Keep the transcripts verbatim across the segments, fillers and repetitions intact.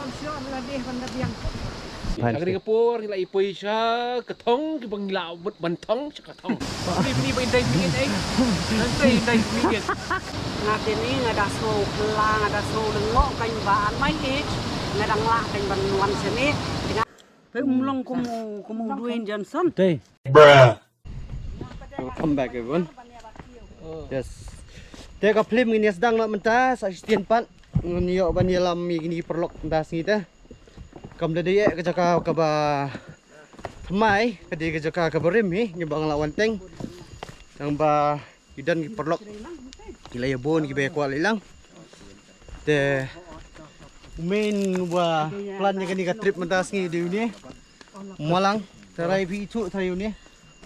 Sure la deh ban da biang. Fine. Ka ri ka por ngi la ïa poi sha ka thong, kiba ngi la mut ban thong sha ka thong. Ni ni ba indai mi ai. Nang tai indai mi. Nga te ni nga da sngew pla, nga da sngew lyngngoh kan ba at my age nga dang lah kan ban wan sini. Pe um long kum u, kum u Dwayne Johnson. Te. Welcome back, everyone. Yes. Te ka film ngin ïa sdang noh mynta sa shisien pat. Ngin ïoh ban ïalam ïa kine ki paralok mynta sngi te. Kam da dei eh ka jaka kaba thymmai, ka dei ka jaka kaba rim hi, ngi ba nga la wan teng. Tang ba ki don ki paralok ki la ïa bun kiba ïa kwah leit lang. Te u main uba plan ïa kane ka trip mynta sngi dei une u Malang, tharai phi ithuh tharai une.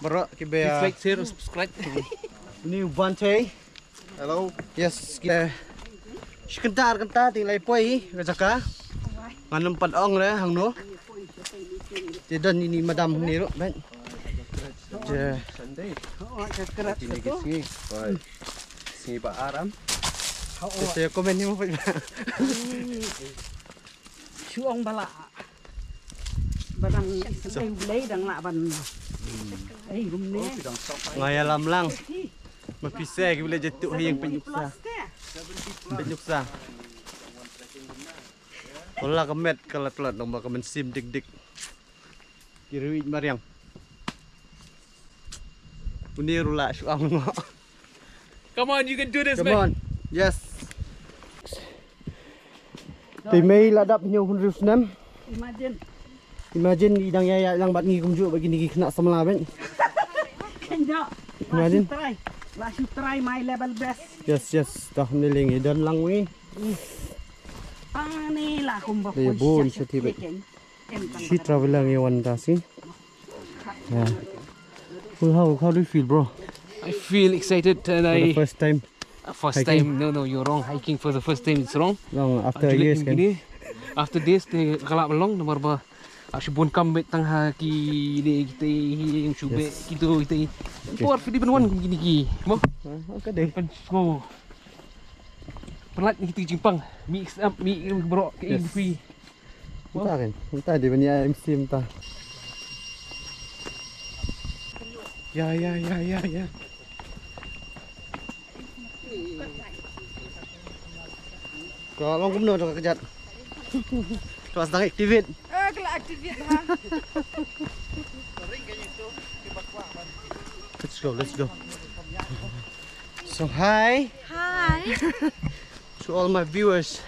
Baroh kiba ïa Please like, share, and subscribe. Une u Bantei. Hello. Yes, ki shi kynta ar kynta te ngi la ïa poi ka jaka. Ngan ym pat ong re hangno. Te don ine i madam hangne ruh, bad. Je. Sunday. Ine ki sngi. Oi. Sngi ba aram. Te, te comment hi mo, bad. Shu ong ba lah. Ba dang, eh, U Blei dang lah ban. Eh, kumne. Nga ïalam lang. Ma pisa ki U Blei jatuh ha ïing pynuksa. Pynuksa. Wala ka met ka la tlot nang ba ka mynsiem dik dik. Ki rwit mariang. Une ruh la shu ong mo. Come on, you can do this, man. Come on. Yes. Te mei la dap hynñiew hynriew snem. Imagine. Imagine i dang ïaid lang bad ngi kumjuh bad kine ki khynnah samla bad. Kynjoh. Imagine. La shu try. La shu try my level best. Yes, yes. Dah ni ling i don lang wi. Ani la kumba. Te bun sha ti bad. Shi travel lang ïa wan da si. Yeah. Well, how, how do you feel, bro? I feel excited and I. For the first time. Uh, first time. No, no, you're wrong. Hiking for the first time, it's wrong. Long after years kan. After this, te ka lah ba long namar ba, ah, shibun kam beit tang ha kine kita hi, ïing shubek kita kita. Por phi dei ban wan kine ki. Mo. Ah, okay dei. Pynlait na kita ki jingpang. Mi exam, mi baroh ki. Mynta kan, mynta dei ban ïa M C mynta. Ya, ya, ya, ya, ya. Ka long kumno ka kjat. Ka sdang activate. Eh, ka la activate ha. Let's go, let's go. So hi. Hi. To all my viewers.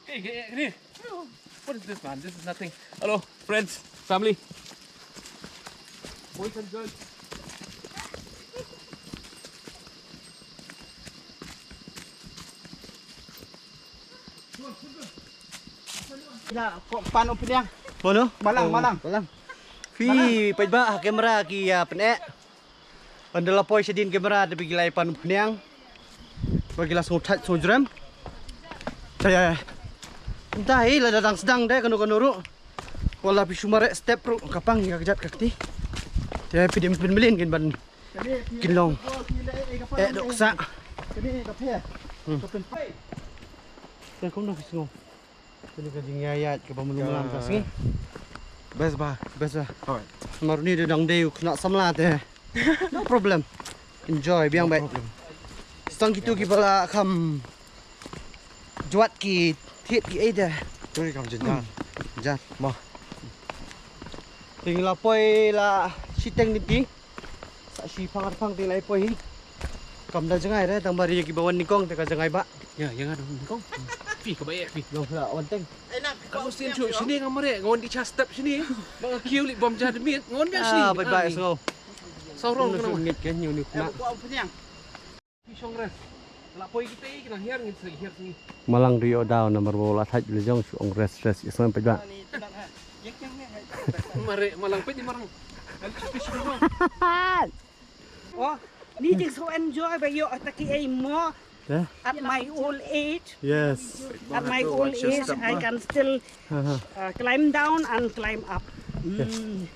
Hey, hey, hey. What is this, man? This is nothing. Hello, friends, family. Boys and girls. Na, ko pan u pynïang. Mono? Malang, oh, malang. Malang. Phi, peit ba ha kamera ki, ah, pyneh. Ynda la poi shadien kamera te phi ki la pan u pynïang. Ba ki la sngewthait sngewjrem. Te mynta hi lada dang sdang de kano kano ruh. Wala phi shu mareh step ruh ka pang ïa ka kjat ka kti. Te phi dei pynmlien kin ban kin long. Eh, dok sa. Hmm. Te kumno phi sngew? Kane ka jingïaid kaba malu malang ka sngi. Best ba. Best ba. Alright. Namar une dang dei u khynnah samla te. No problem. Enjoy biang beit. No problem. Tang kito kiba la kham jwat ki thied ki ei te. Kito ki kham jynjar. Jynjar. Mo. Te ngi la poi la shiteng niti. Sa shi phang ar phang te ngi la poi hi. Kam da jngai re, tang ba ri kiba wan nyngkong te ka jngai ba. Ya, ya nga dang nyngkong. Phi kaba eh, phi. Long sa wan teng. Ka lo sien shu shini nga mareh, nga wan ki cha step shini. Ba nga kiew leh bam ja de miet, nga wan biang shini. Ah, bye bye, sngew. Saw rong. Ngit ke nyu ni na. Phi shong rest. La poi kita i kena hiar ngin seri hiar sini. Malang ri o daw namar ba la thait le jong shu ong rest rest. Isnam peit ba. Mareh malang peit di marang. Oh, ni jing so enjoy ba ïoh ta ki ei mo. Yeah. At my old age. Yes. At my old age, I can still, uh, climb down and climb up. Yes. Mm.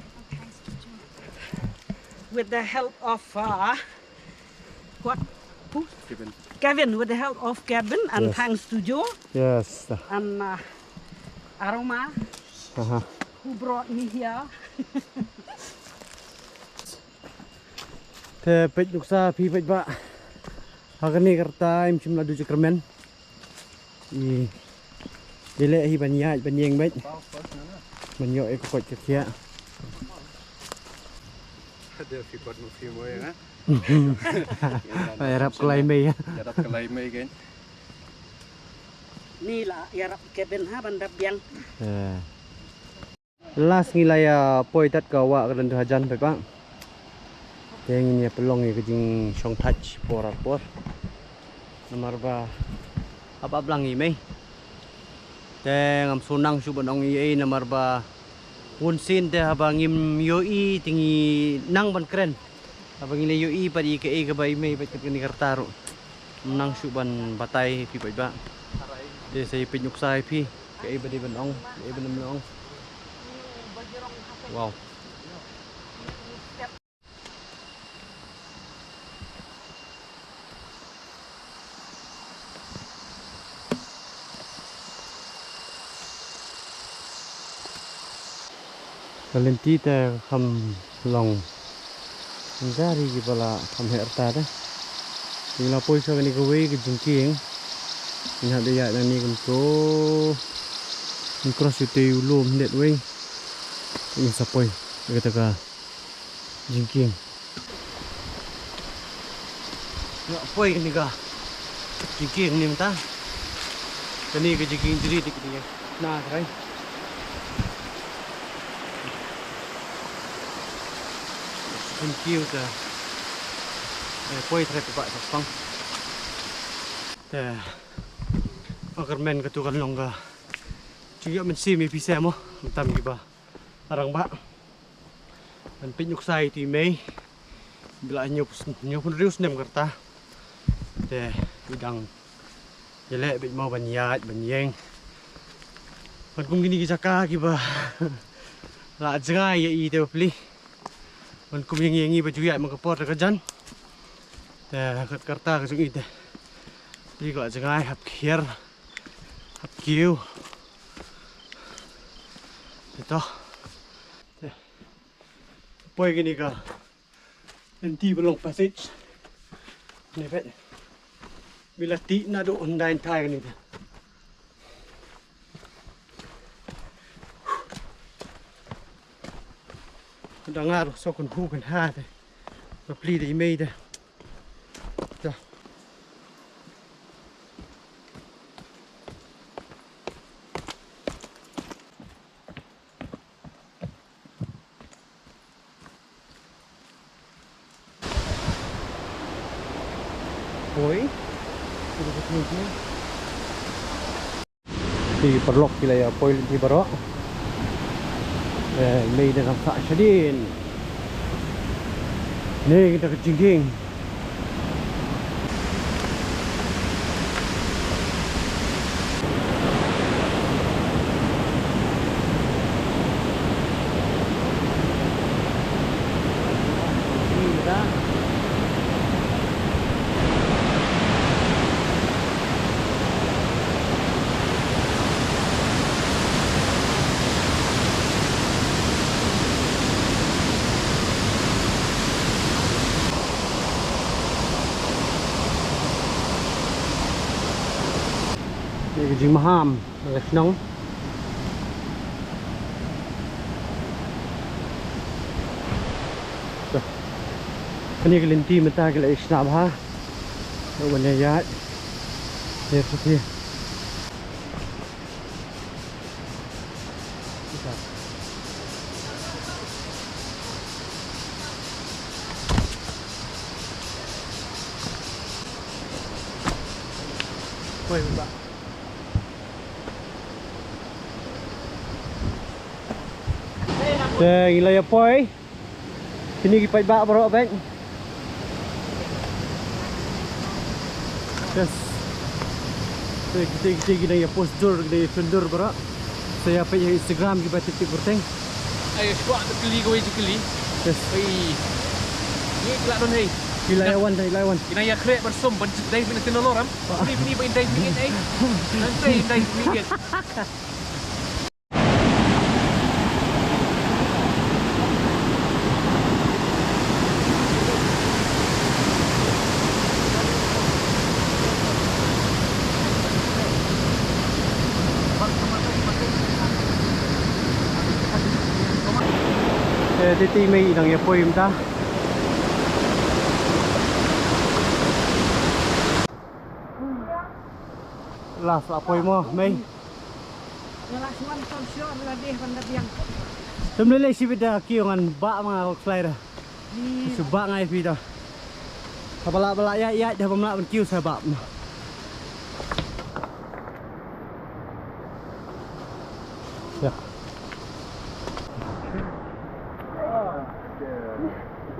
With the help of, uh, what? Who? Steven. Kevin, with the help of Kevin and Yes. thanks to Joe Yes. and uh, Aroma Aha. who brought me here. Te peit nuksa phi peit ba. Ha kane ka rta im shim la du jingkyrmen. I, i leh hi ban ïaid ban ïeng beit. Ban ïoh ïa ka koit ka khiah. Ada phi kot ma phi mo ïa nga. Ïarap ka lai mei. Ïarap ka lai mei kan. Ni la ïarap Kevin ha ban dap biang. Eh. Last ngi la ïa poi tat ka wah ka dang hajan peit ba. Te ngin ïa pynlong ïa ka jingshong thait por ar por. Namar ba hap ap lang i mei. Te ngam shu nang shuh ban ong ei ei namar ba bun sien te haba ngim ïohi te ngi nang ban kren. Haba ngi la ïohi pat ïa kaei kaba i mei bad kat kane ka rta ruh. Ngam nang shuh ban batai phi bad ba. Te sa ïa peit nuksa ïa phi. Kaei ba dei ban ong, kaei ba nym ong. Wow. Ka lynti te kham long. Nga ri ki ba la kham heh rta te. Ngi la poi sha kane kawei ka jingkieng. Ngi hap ïaid nangne kumto. Ngi cross ïa utei u lum hyndet wei. Ngi sa poi ïa kata ka jingkieng. Nga poi kane ka jingkieng ne mynta. Kane ka jingkieng jri te kane. Na trai. Jingkieng te. Eh, poi trai pynbah sa pang. Te. Nga kyrmen katu kan long ka jingïoh mynsiem ïa phi seh mo. Mynta kiba rangbah. Ban peit nuksa ïa tu i mei. Ba la hynñiew, hynñiewphew hynriew snem ka rta. Te i dang ïaleh beit mo ban ïaid ban ïeng. Ban kum kine ki jaka kiba la jngai ïa i te bapli. Ban kum ïa ngi ïa ngi ba ju ïaid man ka por te ka jan. Te kat ka rta ka jong i te. Bapli ka la jngai hap khier. Hap kiew. Te to. Te. Poi kane ka lynti ba long passage. Ne peit. Ba la tih naduh hyndai hynthai kane te. Ka dang ngar sa kynhu kynha te. Bapli te i mei te. Te. Poi. Ki paralok ki la ïa poi lynti baroh. Eh, mei dang sah shadien. Ne kita ka jingkieng. Ïa ka jingmaham na ka shnong. Kane ka lynti mynta ki la ïa shna bha. Ïa wan ïa ïaid. Ïa phi. Poi ba. Te ngi la ïa poi. Kine ki paidbah baroh bad. Yes. Te kita kita kita ïa post dur, kita ïa film dur baroh. Sa ïa peit ïa Instagram kiba tip tip kyrteng. Ai shuwa te kylli kawei te kylli. Yes. Ai. Ni kelak don hei. Ilai wan, ilai wan. Ina ya kre bersum ban dai min tino loram. Ini ini ban dai min ai. Nanti dai min. Eh, titi mei dang ïa poi mynta. Last la poi mo mei. Nga la shuwa ton shuwa la deh ban da biang. Tem lele shi bida kiew ngan ba ma kok slai da. Ni. Shu ba ngai phi da. Haba la ba la ïa ïa da bam la ban kiew sa ba. Ya.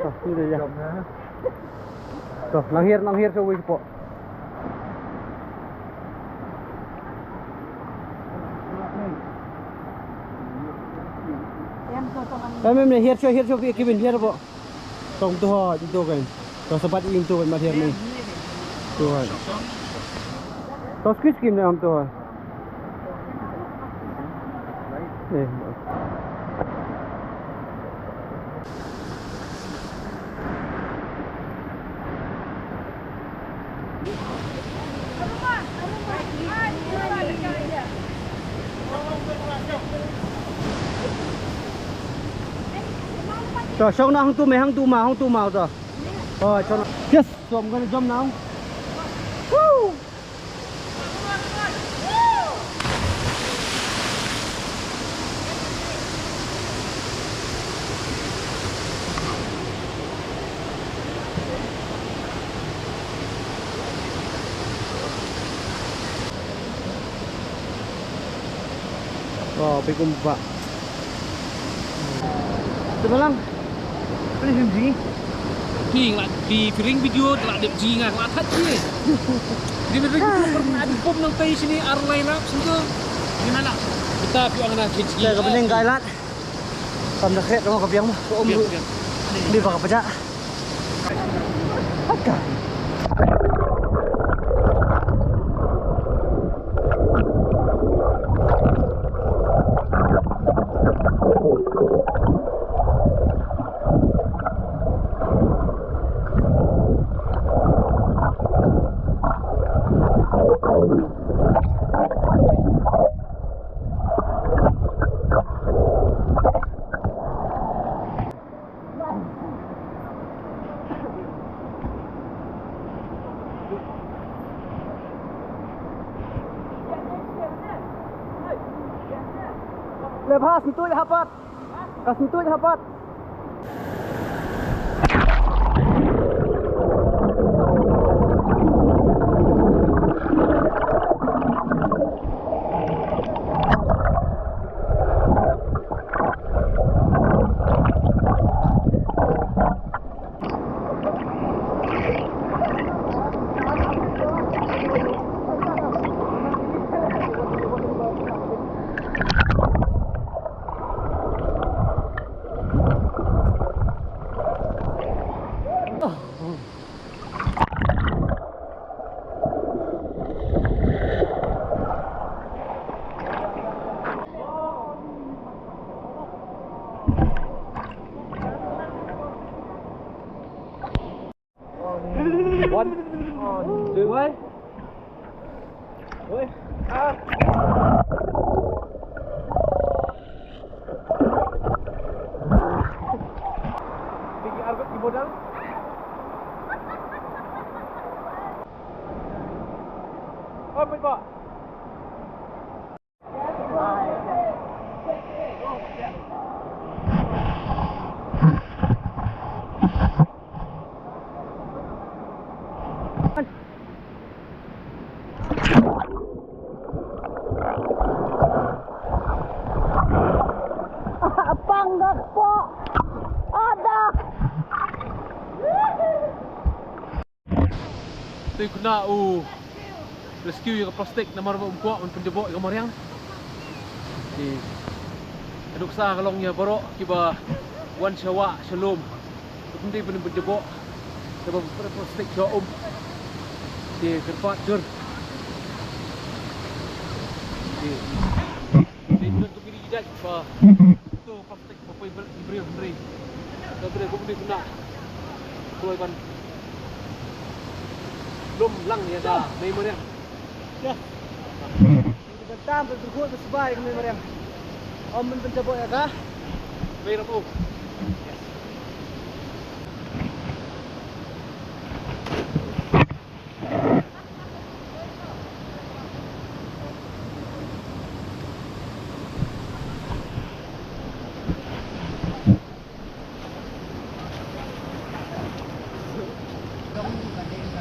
Ah, ni da ya. To, nang hiar, nang hiar sa wei po. Em, em, em, hiar sa, hiar sa, Kevin, hiar po. Tong tu ho, tu kan. To sepat ing tu kan, mat hiar ni. Tu kan. To squeeze kim na am tu ho. Eh. To, shong na hang tu me, hang tu ma, hang tu ma to. Oh, shong na. Yes, so I'm gonna jump now. Woo! Oh, phi kumba. Te balang. Phi ring ji. Phi ngi la phi, phi ring video te la dep ji nga la that ji. Phi ring video pernah ada bom nang tai sini ar lai lap sini. Ni mana? Kita phi ang na ji. Te ka pening ka ilat. Kam da kret ka biang ma. Biang, biang. Di ba ka pajak. Le bas ntuj hapat. Kas ntuj hapat. One, two, one. Oi. Ah. Bigi argut ki modal. Oh, my God. Pang dak po. Ada. Te khublei u rescue ïa ka plastik namar ba um kwah ban pynjubok ïa ka mariang. Te ka duksa ka long ïa baroh kiba wan sha wah sha lum. Te khublei ban pynjubok. Te ba pynpres plastik sha um. Te kyrpad jur. Te. Te jur tu kiri jait ba. Tu plastik ba poi bel briew hynrei. Ka briew kumne kena. Kloi ban lum lang ïa da mei mariang. Ïa. Ban tam ban berkhot ban sbai ka mei mariang. Ym ban pynjabok ïa ka. Mei rabu.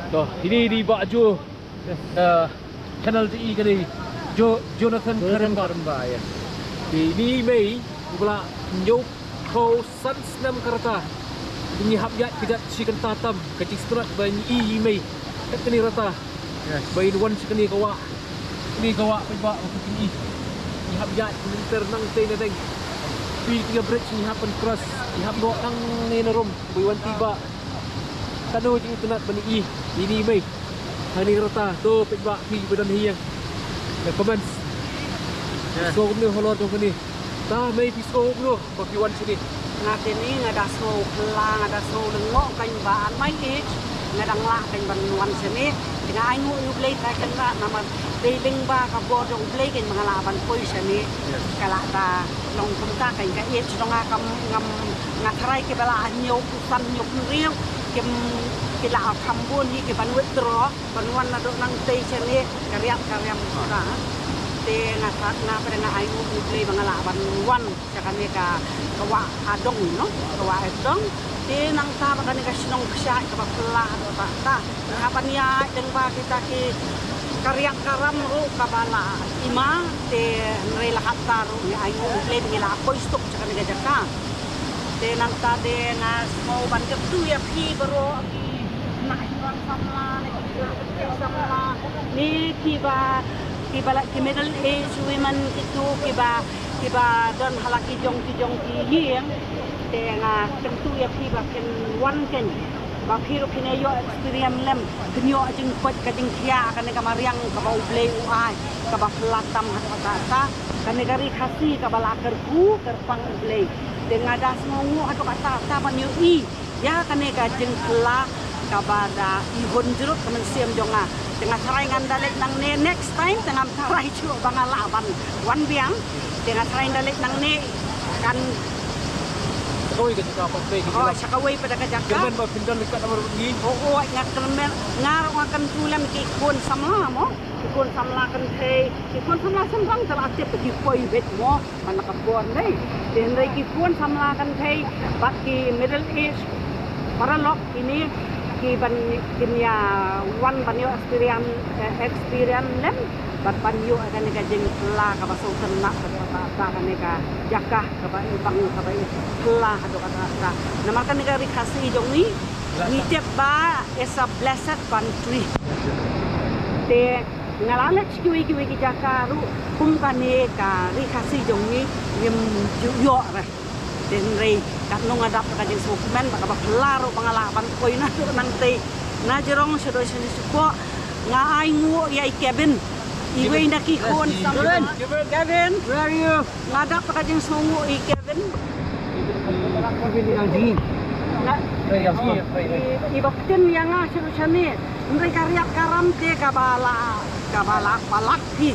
To, ini di Bah Jo. Eh, channel jong i kane Jo-, Jonathan Jonathan Karimba. Karimba, ya. Te ini i mei, u ba la hynñiew phew san snem ka rta. Ngi hap ïaid ka jait shi kynta tam, ka jingsngewtynnat ba ngi i i mei. Kat kane rta. Yes. Ba in wan sha kane ka wah. Kane ka wah paidbah ba phi i. Ngi hap ïaid ki lynter nangtei nadeng. Phi ki bridge ngi hap ban cross. Ngi hap noh nangne na rum. Ba i wan ti ba. Kano jingsngewtynnat ba ngi i. Ini mei. Hangne rta to paidbah phi ba don hi ïa ka comments. Yes. Sngew kumno halor jong kane. Ta mei phi sngew kumno ba phi wan shane. Nga te ni nga da sngew phylla, nga da sngew lyngngoh kein ba at my age nga dang lah kein ban wan shane. Te nga ainguh ïa U Blei trai kynrad namar dei lyngba ka bor jong U Blei kein ba nga lah ban poi shane. Yes. Ka lah da long kumta kein ka age jong nga kam ngam nga tharai kiba la hynñiew phew san hynñiew phew hynriew kim ki la kham bun hi ki ban withdraw ban wan naduh nangtei shane ka riat ka riam ka. Te nga sa nga pyrshah nga ainguh U Blei ba nga lah ban wan sha kane ka, ka wah Adong, no? Ka wah Adong. Te nangta ba kane ka shnong kshaid kaba phylla haduh katta. Nga ban ïaid lyngba kita ki ka riat ka ram ruh kaba la i ma te hynrei la katta ruh ngi ainguh U Blei ba ngi la poi suk sha kane ka jaka. Te nangta te nga sngew ban kyntu ïa phi baroh ki nongïalam samla ne ki samla ne kiba, kiba la ki middle age women kitu kiba, kiba don ha la ki jong ki jong ki ïing. Te nga kyntu ïa phi ba phin wan kein ba phi ruh phin ïoh experience lem, phin ïoh jingkoit ka jingkhiah kane ka mariang kaba U Blei u ai kaba phylla tam haduh katta. Kane ka ri Khasi kaba la kyrkhu kyrpang U Blei. Te nga da sngewnguh haduh katta katta ban ïohi ïa kane ka jingphylla kaba da i hun jrut ka mynsiem jong nga. Te nga tharai ngan da leit nangne next time te ngam tharai shuh ba nga lah ban wan biang. Te nga tharai ngan da leit nangne kan. Shakawei ka jaka pat phi. Oh, shakawei pat ka jaka. Kyrmen ba phin don leit kat namar ngi. Oh, oh, nga kyrmen nga ruh nga kyntu lem ki khun samla mo. Ki khun samla kynthei, ki khun samla shynrang te la tip ba ki poi beit mo, man la ka por dei. Te hynrei ki khun samla kynthei bad ki middle age paralok kine ki ban kin ïa wan ban ïoh experience, eh, experience lem bad ban ïoh kane ka jingphylla kaba sngewtynnat haduh katta katta, kane ka jaka kaba i bang kaba i phylla haduh katta katta. Namar kane ka ri Khasi jong ngi ngi tip ba is a blessed country. Te nga la leit sha kiwei kiwei ki jaka ruh kum kane ka ri Khasi jong ngi ngim ju ïoh re. Te hynrei katno nga dap ka jingsngewkmen ba kaba phylla ruh ba nga lah ban poi naduh nangtei na jrong shaduh shane shapoh. Nga ainguh ïa i Kevin. Iwei na ki khun samla. Kevin, Kevin, where are you? Nga dap ka jingsngewnguh i Kevin. Kevin i dang jngi. Nga, i, i ba pynbeit ïa nga shaduh shane. Hynrei ka riat ka ram te kaba la, kaba la palat hi.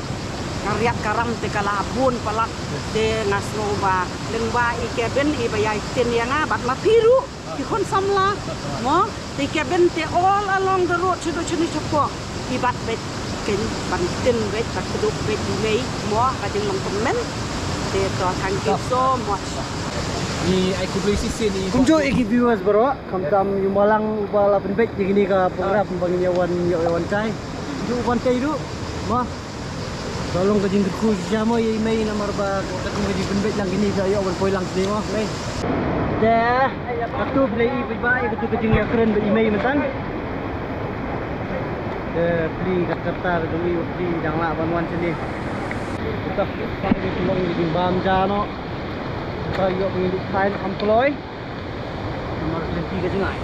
Ka riat ka ram te ka la bun palat. Te nga sngew ba lyngba i Kevin i ba ïai pynbeit ïa nga bad ma phi ruh. Ki khun samla mo, te Kevin te all along the road shaduh shane shapoh. I bat beit kein ban pynbeit, ban kdup beit i mei mo, ka jinglong kmen. Te to, thank you so much. Ni ai khublei shisien ni. Kumjuh ïa ki viewers baroh, khamtam ïa u Malang uba la pynbeit ïa kine ka program ba ngin ïa wan, ïa wan kai. Ju wan kai ruh mo. Ka long ka jingkyrkhu shisha mo ïa i mei namar ba katkum ka jingpynbeit lang kine ka ïoh ban poi lang kine mo mei. Te katto phi la i paidbah ïa katto ka jingïakren bad i mei mynta. Te phi, ka rta ka jong i, phi dang lah ban wan shane. Te ka long ka jingbam ja noh. Te ïoh ban ïa lut phai noh kam kloi. Namar ka lynti ka jngai.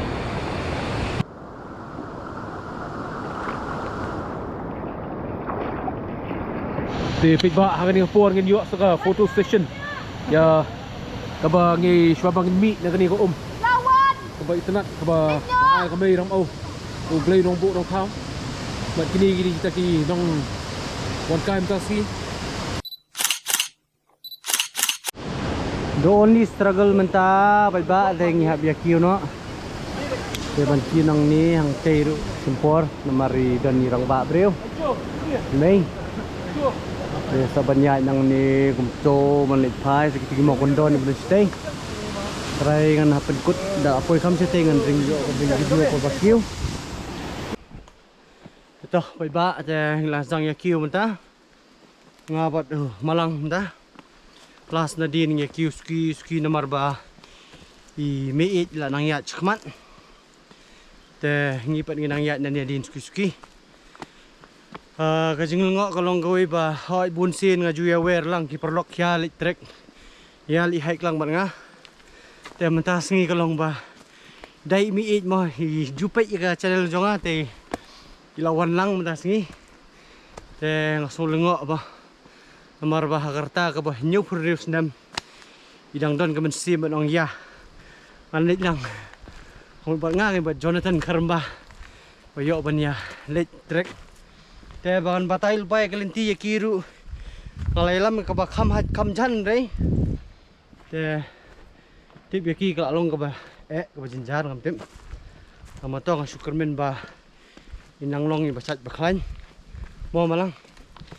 Te peit ba ha kane ka por ngin ïoh sa ka photo session ïa kaba ngi shuwa ba ngin mih na kane ka um kaba itynnat kaba ai ka mei rang au u Blei nong buh nong thaw. Bad kine kine kita ki nong wan kai mynta sngi. The only struggle mynta bad ba dei ngi hap ïa kiew noh. Te ban kiew nangne hangtei ruh shim por namar i don i rangbah briew. Mei. Te sa ban ïaid nangne kumto ban leit phai sa kiti ki mawkyndon ban shatei. Trai ngan hap pynkut da poi kham shatei ngan ring ïoh ka ring video ko ba kiew. Te to bad ba te ngi la sdang ïa kiew mynta. Nga bad uh, Malang mynta. Last nadien ngi ïa kiew suki suki namar ba i mei ïeit la nang ïaid shakhmat. Te ngi pat ngi nang ïaid nangne hadien suki suki. Ah, ka jinglyngngoh ka long kawei ba hooid bun sien nga ju ïa wer lang ki paralok ïa leit trek ïa leit hike lang bad nga. Te mynta sngi ka long ba dei mei ïeit mo i ju peit ïa ka channel jong nga te i la wan lang mynta sngi. Te nga sngew lyngngoh ba namar ba ha ka rta kaba hynñiewphew hynriew snem i dang don ka mynsiem ban ong ïa ngan leit lang. Hooid bad nga ngi bad Jonathan Kharamba ba ïoh ban ïa leit trek. Te ba ngan batai lypa ïa ka lynti ïa ki ruh nga la ïalam kaba kham hait kham jan dei. Te tip ïa ki ka la long kaba eh kaba jynjar ngam tip. Nga ma to nga shu kyrmen ba i nang long i ba shait ba khlaiñ. Mo Malang.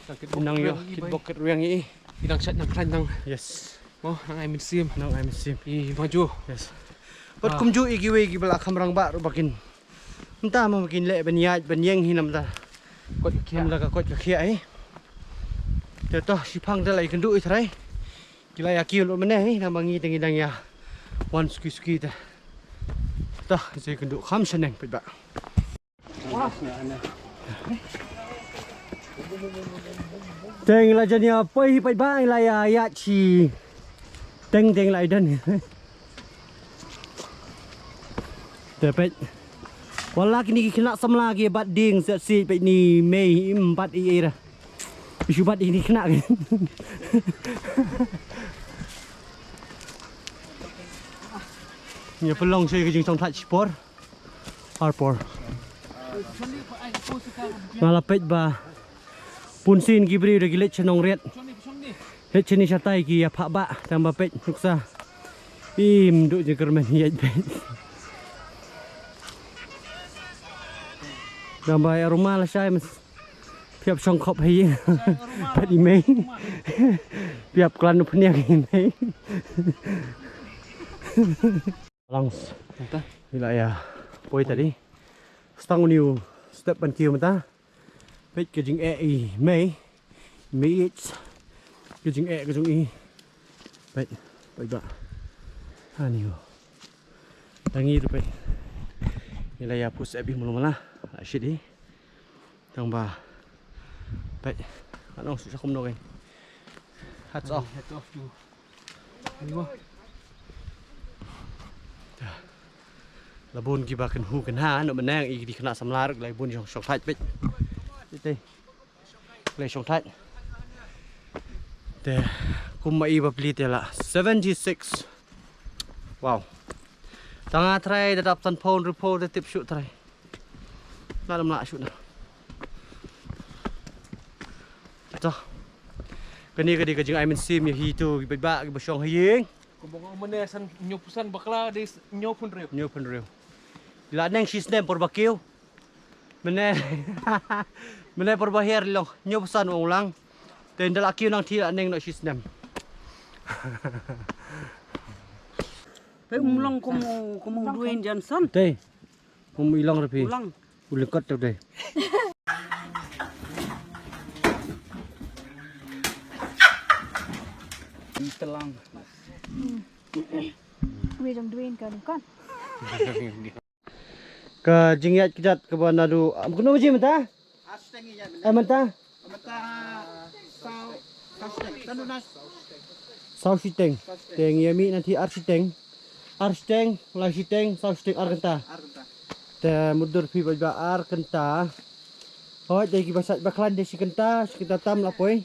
I nang ïoh kitbok kitrwiang i. I nang shait nang khlaiñ nang. Yes. Mo nang ai mynsiem. Nang ai mynsiem. I ma ju. Yes. Bad kumjuh i kiwei kiba la kham rangbah ruh ba kin mynta ma ba kin leh ban ïaid ban ïeng hi namta. Koit ka khiah. Namta ka koit ka khiah hi. Te to shiphang te la ïakynduh i trai. Ki la ïa kiew lut mynne hi nang ba ngi te ngi dang ïa wan suki suki te. To ïa kynduh kham shaneng peit ba. Te ngi la jan ïa poi hi peit ba ngi la ïa ïa shi teng te ngi la ïa don. Te peit. Wala kine ki khynnah samla ki bat ding set si peit ni mei im bat i era. Shu bat ini khynnah ki. Ïa pynlong sha ka jingshongthait shipor. Arpor. Nga la peit ba bun sien ki briew da ki leit sha nongriat. Leit shane shatai ki ïa phah bah tang ba peit nuksa. Im duh jingkyrmen ïa peit. Tang ba ïa ruma lashai mas. Phi hap shong khop ha ïing. Pat i mei. Phi hap klan u phniang i mei. Langs. Anta. Ila ïa poi tadi. Stang u new step ban kiew mynta. Peit ka jingeh i mei. Mei its. Ka jingeh ka jong i. Peit, peit ba. Ani ho. Tangi tu peit. Ila ïa pus ebi mulu mala. Ashit i. Tang ba. Peit. Anong su sakum no kan. Hats off. Hats off to. Ni mo. La bun kiba kynhu kynha noh mynne i di khynnah samla ruh la bun shong shong thait peit. Ite. Lei shong thait. Te kum ma i ba pli te la seventy six. Wow. Tang a trai da dap san pound repo da tip shu trai. Na dam la shu na. To. Kani kadi ka jing ai mynsiem ïa hi tu ki ba ki ba shong ha ïing. Kumba nga mane san hynñiew phew san bakla de hynñiew phew hynriew. Hynñiew phew hynriew. La neng shi snem por ba kiew. Mane mane por ba hiar long hynñiew phew san ong lang. Te nda la kiew nang thi la neng noh shi snem. Pe um long kum u kum u Dwayne Johnson. Te. Kum i long ra phi. U long. U lengkot tu dei. Telang. Wei jong Dwayne ka lengkot. Ka jingïaid kjat kaba naduh, am, kano baje mynta? Ar shiteng ngi ïaid mynta. Eh, mynta? Mynta saw, saw shiteng. Tanu nas? Saw shiteng. Saw shiteng. Te ngi ïa mih na thi ar shiteng. Ar shiteng, lai shiteng, saw shiteng, ar kynta. Ar kynta. Te mutdur phi ba ar kynta. Hooid, dei kiba sait ba khlaiñ dei shi kynta, shi kynta tam la poi.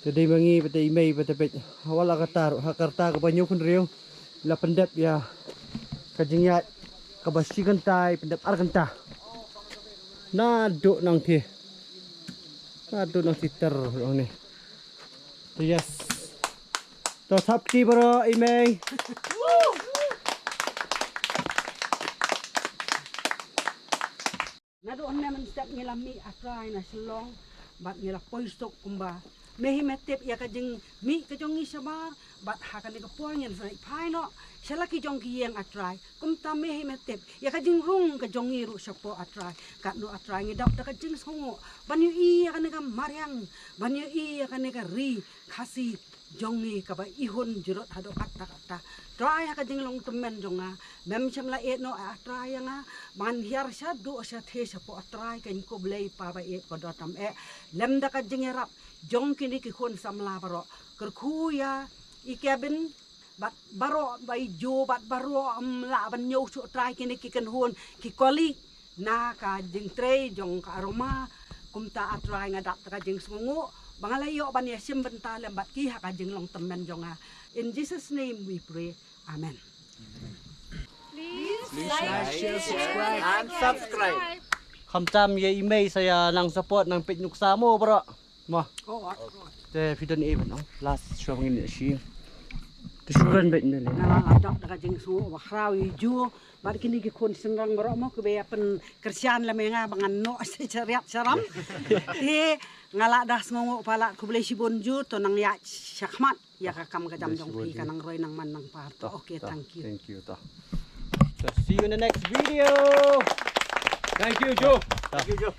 Te dei ma ngi bad i mei bad i peit. Hawala ka tar, ha ka rta kaba hynñiew khynriew la pyndep ïa ka jingïaid kaba shi kynta, pyndep ar kynta. Naduh nangthie. Naduh nangthie ter nangni. Te yes. To thap kti baroh i mei. Naduh mynstep ngi la mih, A Trai, na Shillong bad ngi la poi suk kumba me hi me tip ïa ka jingmih ka jong ngi shabar, bad ha kane ka por ngin sa ïaid phai noh sha la ki jong ki ïing, A Trai. Kumta me hi me tip ïa ka jingrung ka jong ngi ruh shapoh, A Trai. Katno, A Trai, ngi dap da ka jingsngewnguh ban ïohi ïa kane ka mariang, ban ïohi ïa kane ka ri Khasi jong ngi kaba ihun jurut haduh katta katta. Trai, ha ka jinglong tymmen jong nga, mem shym la ïeh noh, A Trai, ïa nga ban hiar shaduh shathie shapoh, A Trai. Kan khublei Pa ba ïeit, kordor tam eh, lem da ka jingïarap jong kine ki khun samla baroh, kyrkhu ïa i Kevin bad baroh, ba i Joe bad baroh, ym lah ban ñiew shuh, Trai, kine ki kynhun, ki colleague na ka jingtrei jong ka Aroma. Kumta, A Trai, nga dap da ka jingsngewnguh ba nga la ïoh ban ïashim bynta lem bad ki ha ka jinglong tymmen jong nga. In Jesus' name we pray. Amen. Please like, share, subscribe, and subscribe. Khamtam ïa i mei sa ïa nang support, nang peit nuksa mo baroh. Mo. Te phi don ei ban ong last shuwa ngin ïa shi. Te shu kren beit ne le. Nga la dap da ka jingsngew ba khraw ïa ju bad kine ki khun shynrang baroh mo, kiba ïa pynkyrshan lem ïa nga ba ngan noh sha riat sha ram. Te nga la da sngewnguh palat, khublei shibun ju, to nang ïaid shakhmat ïa ka kam ka jam jong phi, ka nang roi nang man nang par. To, okay, thank you. Thank you, to. So see you in the next video. Thank you, Joe. Thank you, Joe.